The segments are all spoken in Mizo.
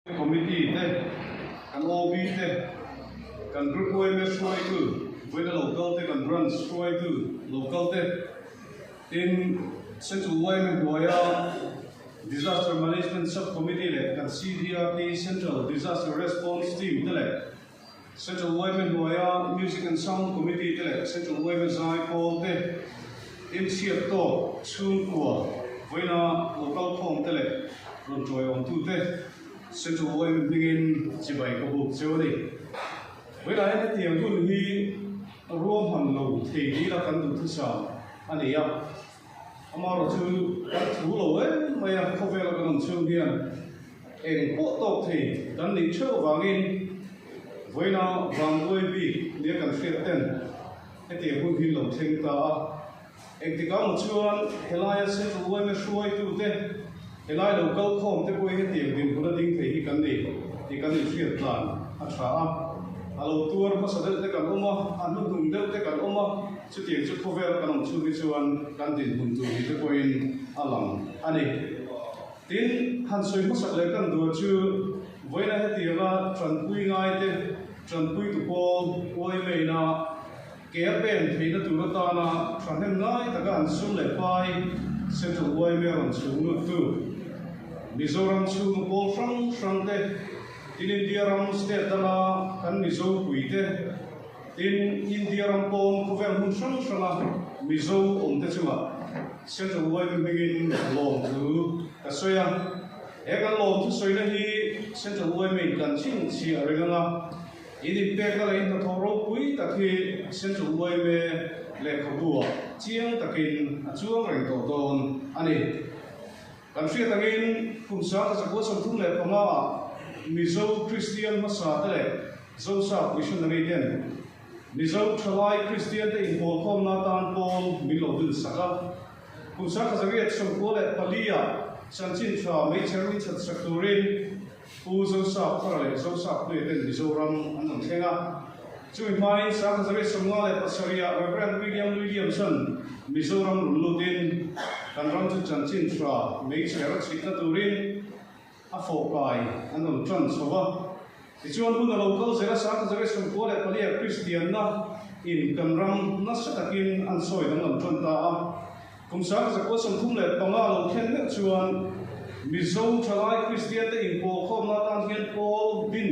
Committee te, kan OB te, kan Group YMS hruaitu, vawiina local te, kan Branch hruaitu local te, tin Central YMA hnuaia Disaster Management Sub Committee leh kan CDRT, Central Disaster Response Team, te leh Central YMA hnuaia Music and Sound Committee te leh Central YMA zaipawl te, tin chhiat tawk chhungkua vawiina local khawm te leh rawn tawiawmtute Central YMA hmingin chibai ka buk cheu a ni. Vawiinah hian hetiang hun hi ruahman lo thei dila kan duhthusam a ni a, Amaherawhchu kan thu lo em mai a, khawvela kan awm chhung hian eng pawh tawk thei kan nih theuh avangin vawiina vanduai bik nia kan hriat ten hetiang hun hi lo thleng ta a. Engtikah maw chuan helaia Central yma hruaitute, helai lo kal khawm te pawh hi hetiang dinhmun a ding thei hi kan ni tih kan inhriat tlan a tha a. A lo tuar hmasa deuh te kan awm a, a hnuhnung deuh te kan awm a. Chutiang chu khawvel kan awm chhung hi chuan kan dinhmun tur ni te pawhin a lang a ni. Tin, han sawi hmasak leh kan duh chu vawiina hetianga tanpui ngai te, tanpuitu pawl uai maina ke a pen theihna tur atana thahnem ngai taka an sum leh pai Central uai mai a rawn chhung luttu Mizoram chhunga pawl hrang hrang te, tin India ram state danga kan Mizo pui te, Tin, India ram pawn khawvel hmun hrang hranga Mizo awmte chungah Central YMA hmingin lawmthu ka sawi a. He kan lawmthu sawina hi Central YMA in kan chhinchhiah reng anga in inpekna leh in hnathawh ropui tak hi Central YMA lehkhabu-ah chiang takin a chuang reng tawh dawn a ni. Kan hriat angin kum 1935-ah Mizo Kristian hmasa te leh Zosa Missionary ten Mizo thalai Kristian te inpawlkhawmna atan pawl min lo dun sak a. Kum 1994-ah chanchin tha meichher min chhat sak turin Pu Zosa Phara leh Zosa Hnuia ten Mizoram an rawn thleng a. Chumi hmain 1957-ah Rev. William Williamson Mizoram rawn lutin kan ram chu chanchin tha meichher chhitna turin a fawhkai an rawn tan chho a. Tichuan hun a lo kal zel a, 1994-ah Kristianna in kan ram nasa takin an sawi danglam tan ta a. Kum 1935 lo thlen meuh chuan Mizo thalai Kristian te inpawlkhawmna atan hian pawl din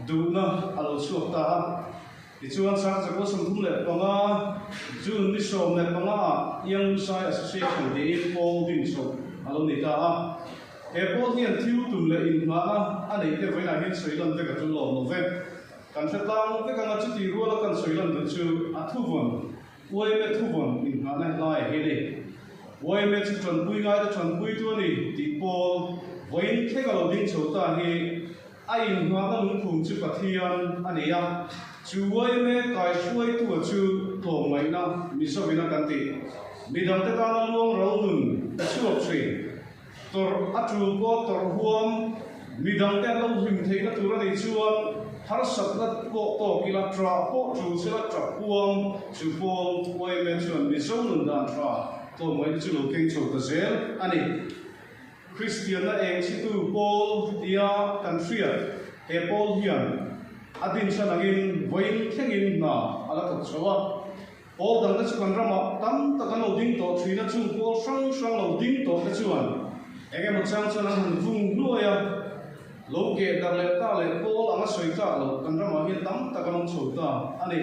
duhna a lo chhuak ta a. Tichuan 1935 June ni 15 ah Young Lusai Association tiin pawl din chhoh a lo ni ta a. He pawl hian thil tum leh inngahna a neih te vawiinah hian sawi lan vek a tul lawm lo ve. Kan hre tlang vek anga chuti ruala kan sawi lan duh chu a thuvawn YMA thuvawn inngahna helai hi a ni. YMA chu tanpui ngaite tanpuitu a ni tih pawl vawiin thleng a lo ding chho ta hi a inngahna lungphum chu Pathian a ni a, chu YMA kaihruaitua chu tlawmngaihna Mizovina kan tih midangte tana luang ro nun chhuak thin. Tawrh a tul pawh tawrh huam, midangte an lo hlim theihna tur a nih chuan harsatna pawh tawk ila, ṭah pawh tul sela ṭap huam chu pawl YMA chuan Mizo nun dan ṭha tlawmngaihna chu lo keng chho ta zel a ni. Kristianna eng chhitu pawl tia kan hriat he pawl hian a dinchhan angin vawiin thlengin hna a la thawk chho a. Pawl dangte chu kan ramah tam tak an lo ding tawh thin a, chung pawl hrang hrang lo ding tawh te chuan eng emaw chang chuan an han vung hluai a, lo keh darh leh ta leh pawl anga sawi tlak loh kan ramah hian tam tak an awm chho ta a ni.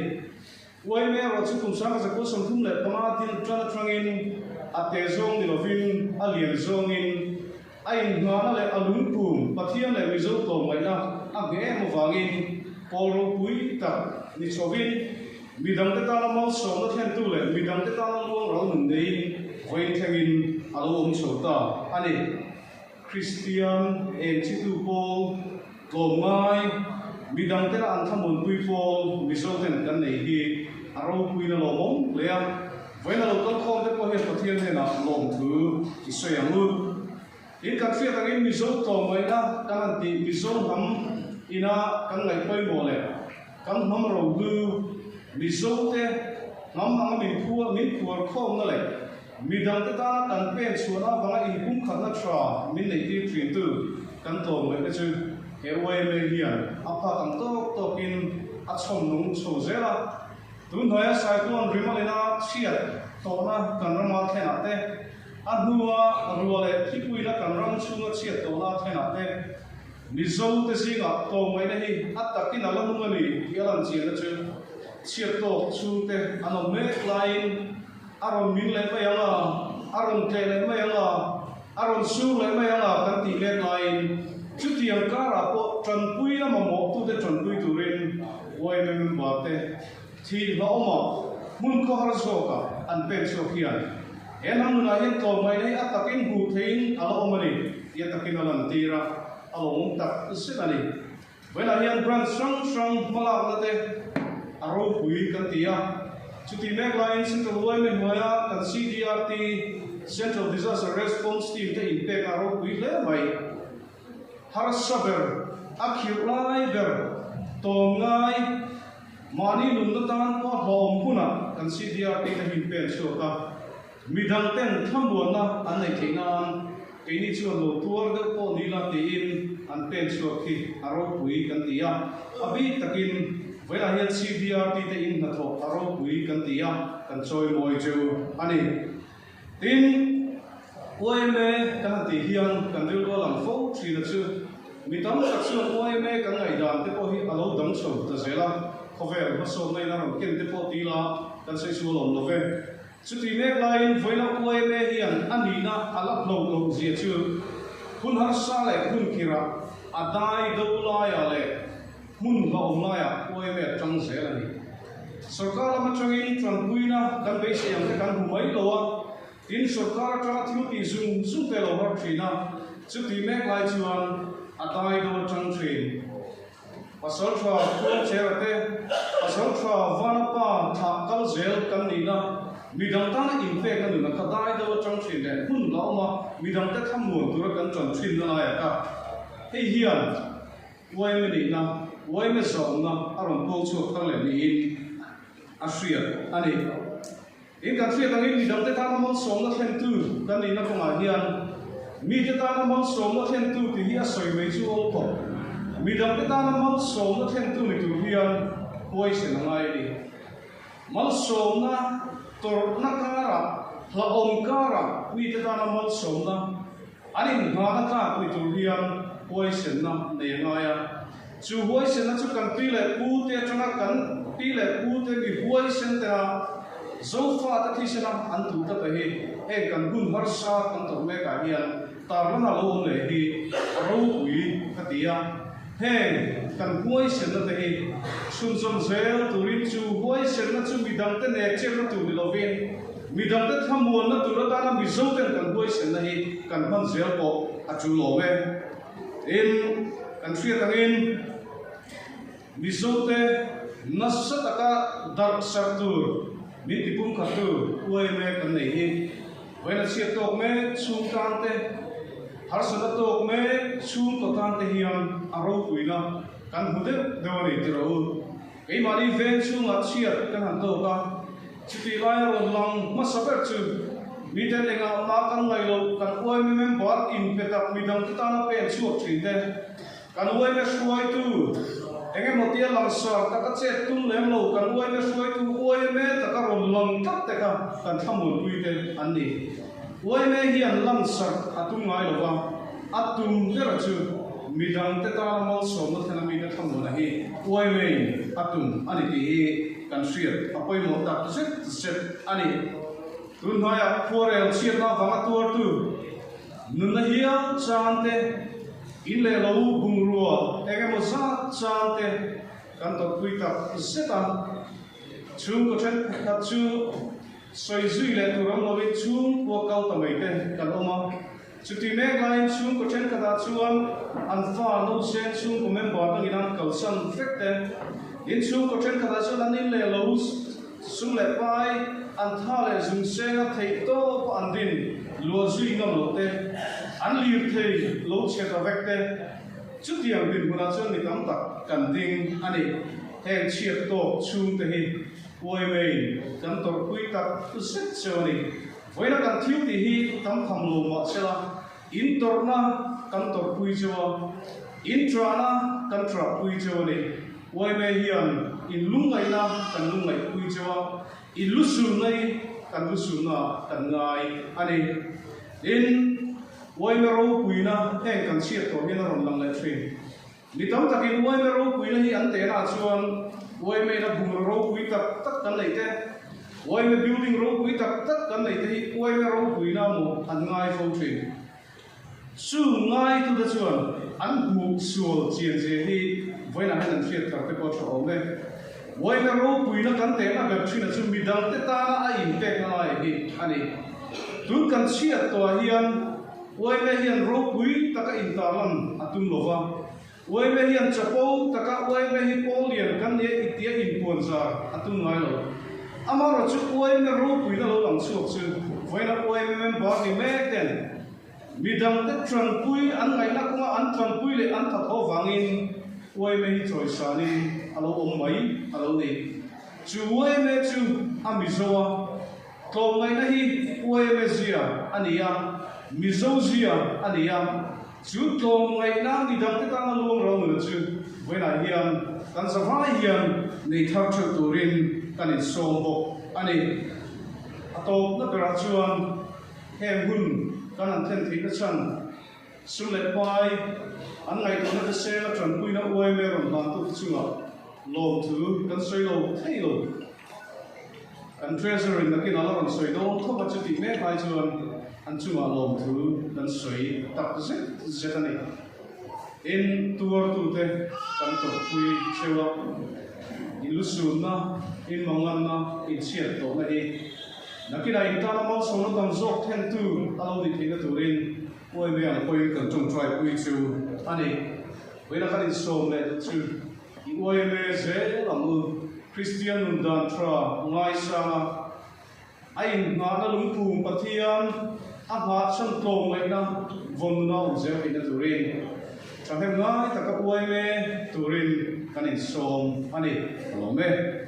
YMA erawh chu kum 1935 dil tan atangin a te zawng ni lovin a lian zawngin a inngahna leh a lungpum Pathian leh Mizo tlawmngaihna a ngheh em avangin pawl ropui tak ni chhovin Midangte tana malsawmna thlentu leh midangte tana luang ral nun neiin vawiin thlengin a lo awm chho ta a ni. Kristian engchitu pawl tlawmngai, midangtena an thlamuanpui pawl Mizoten kan nei hi a ropuiin a lawmawm hle a. Vawiin a lo kal khawm te pawh hian Pathian hnenah lawmthu i sawi ang u. Tin, kan hriat angin Mizo tlawmngaihna kan han tih Mizo hnam ina kan ngaih pawimawh leh kan hnam rohlu Mizote hnam anga min phuar min phuar khawmna leh midangte tana kan pen chhuahna avanga inpumkhatna tha min neihtir thintu. Kan tlawmngaihna chu he yma hian a phak ang tawk tawkin a chhawm nung chho zel a. Tun hnuaia Cyclone Rimalina chhiat tawhna kan rama thlenah te, a hnua rua leh thipuina kan ram chhunga chhiat tawhna thlenah te, Mizo te zingah tlawmngaihna hi a takin a la nung a ni tih a lan chianna chu chhiat tawk chhungte an awm mek laiin a rawn min leh mai ang a, a rawn tleh leh mai ang a, a rawn sur leh mai ang a kan tih mek laiin chutiang karah pawh tanpuina mamawhtute tanpui turin yma member te thih hlauhawmah hmun khawhar zawkah an pen chhuak hian he hnam nunah hian tlawmngaihna hi a takin hmuh theihin a la awm a ni tih a takin a lantir a, a lawmawm tak zet a ni. Vawiinah hian branch hrang hrang hmalakna te a ropui kan ti a, chutih mek laiin Central yma hnuaia kan CDRT, Central Disaster Response Team, te inpek a ropui hle mai. Harsa ber, a khirh lai ber, tawm ngai, mahni nunna tan pawh hlawm hunah kan CDRT te hi inpen chhuak a, Midang ten thlamuanna an neih theih nan keini chuan lo tuar deuh pawh ni la tiin an pen chhuak hi a ropui kan ti a, a bik takin vawilah hian CDRT te in hnathawh a ropui kan ti a, kan chawimawi cheu a ni. Tin, yma kan han tih hian kan rilru a lang fo thin a chu mi tam tak chuan yma kan ngaihdan te pawh hi a lo dang chho ta zel a, khawvel hmasawnna in a rawn ken te pawh ti la kan sawi chu a lawm lo ve. Chutih mek laiin vawilah yma hian a nihna a la hloh loh zia chu hun harsa leh hun khirah a dai do laiah leh hmun hlauhawm laiah yma a tang zel a ni. Sorkar lam atangin tanpuina kan beisei ang te kan hmu mai lo a, tin sorkar atanga thil tih zung zung te lo har thin a, chutih mek lai chuan a dai do atang thin. Pasal tha Khuangchera te, Pasal tha Vanapa thlah kal zel kan nihna, midang tana inpekna nuna kha dai deuh atang thin leh hmun la awm a, midang te thlamuan tura kan tan thinna laiah ka hei hian yma nihna, yma zawmna a rawn puang chhuak thar leh niin a hriat a ni. In kan hriat angin midangte tana malsawmna thlentu kan nihna kawngah hian mite tana malsawmna thlentu tih hi a sawi mai chu awl tawh. Midangte tana malsawmna thlentu ni tur hian huaisen a ngai a ni. Malsawmna tawrhna karah, hlauhawm karah mite tana malsawmna an inngahna tlak ni tur hian huaisenna nei a ngai a. Chu huaisenna chu kan pi leh pu te atanga kan pi leh pu te mi huaisen tena Zofate thisena an duh tlat a hi heng kan hun harsa kan tawrh mekah hian tarlana lo awm leh hi a ropui ka ti a. Heng kan huaisenna te hi chhunzawm zel turin chu huaisenna chu midangte nek chetna tur ni lovin midangte thlamuanna tur atana Mizoten kan huaisenna hi kan hman zel pawh a tul awm e. Tin, kan hriat angin Mizote nasa taka darh sarh tur min tipum khattu yma kan nei hi vawiin a chhiat tawk mek chhung tan te, harsatna tawk mek chhungkaw tan te hian a ropuina kan hmu deuh deuh a ni tih rawh u. Keimahni veng chhungah chhiat kan han tawk a, chutih laia rawn lang hmasa ber chu miten engah mah kan ngaih loh kan yma member inpe tak midangte tana pen chhuak thin te, kan yma hruaitu eng emaw tia langsar taka chet tum lem lo kan yma hruaitu yma taka rawn lang tlat te kha kan thlamuanpui te an ni. Yma hian langsar a tum ngai lo va, A tum ber chu midangte tana malsawmna thlen a mite thlamuana hi yma-in a tum a ni tih hi kan hriat a pawimawh tak zet zet a ni. Tun hnuaiah khuarel chhiatna avanga tuartu nunna hial changte, in leh lo bungrua eng emaw zat changte kan tawrhpui tak zet a. Chhungkaw thenkhat chu sawi zui leh tur awm lovin chhungkua kal ta mai te kan awm a. Chuti mek laiin chhungkaw thenkhatah chuan an fa no sen chhungkaw member dangin an kalsan vek te, in chhungkaw thenkhatah chuan an in leh lo sum leh pai an tha leh zung senga theih tawp a an din luah zui ngam loh te, an lirthei lo chhe ta vek te. Chutiang dinhmunah chuan mi tam tak kan ding a ni. Heng chhiat tawk chhungte hi yma-in kan tawrhpui tak zet cheu a ni. Vawiina kan thil tih hi tam tham lo mah se la, in tawrhna. kan tawrhpui cheu a, in ṭahna kan ṭahpui cheu a ni. Uaime hian in lungngaihna kan lungngaihpui cheu a, in lusunna hi kan lusunna kan ngai a ni. Tin, uaime ropuina heng kan chhiat tawh hian a rawn lang leh ṭhin. Mi tam takin uaime ropuina hi an tehna chuan uaimeina bungraw ropui tak tak kan neih te, uaime building ropui tak tak kan neih te hi uaime ropuina maw an ngai fo thin. Chu ngaitute chuan an hmuh sual chian zia hi vawiinah hian an hriat thar te pawh a tha awm e. Uaime ropuina kan tehna ber thina chu midangte tana a inpekna lai hi a ni. Tun kan chhiat tawhah hian Uaime hian ropui taka intarlan a tum lo va, Uaime hian chapo taka Uaime hi pawl lian kan nia i tia inpuan zar a tum ngai lo. Amaherawh chu Uaime ropuina lo lang chhuak chu vawiina Uaime member ni mek ten midangte tanpui an ngaihna kawnga an tanpui leh an that ho vangin Uaime hi chawisanin a lo awm mai a lo ni. Chu Uaime chu a Mizo a. Tlawmngaihna hi YMA zia a ni a, Mizo zia a ni a, chu tlawmngaihna midangte tana luang ro nuna chu vawiinah hian kan zavai hian nei thar theuh turin kan insawm bawk a ni. A tawpna berah chuan heng hun kan han thlen theihna chhan sum leh pai an ngaihtuahna te sela tanpuina YMA rawn hlantu te chungah lawmthu kan sawi lo thei lo. Kan Treasurer in nakin a la rawn sawi dawn thawk a chutih mek lai chuan an chungah lawmthu kan sawi tak zet zet a ni. Tin, tuartute kan tawrhpui cheu a, in lusunna, in manganna, in chhiat tawhna hi nakinah in tana malsawmna tam zawk thentu a lo nih theihna turin uaime ang pawhin kan tawngtaipui chu a ni. Vawiina kan insawm leh chu. I uaime zel ang u. Kristian nun dan tha ngaisang a, a inhnahna lungphum Pathian a nghahchhan tlawmngaihna vawn nuna awm zel theihna turin thahnem ngai taka uaime turin kan insawm a ni. Ka lawm e.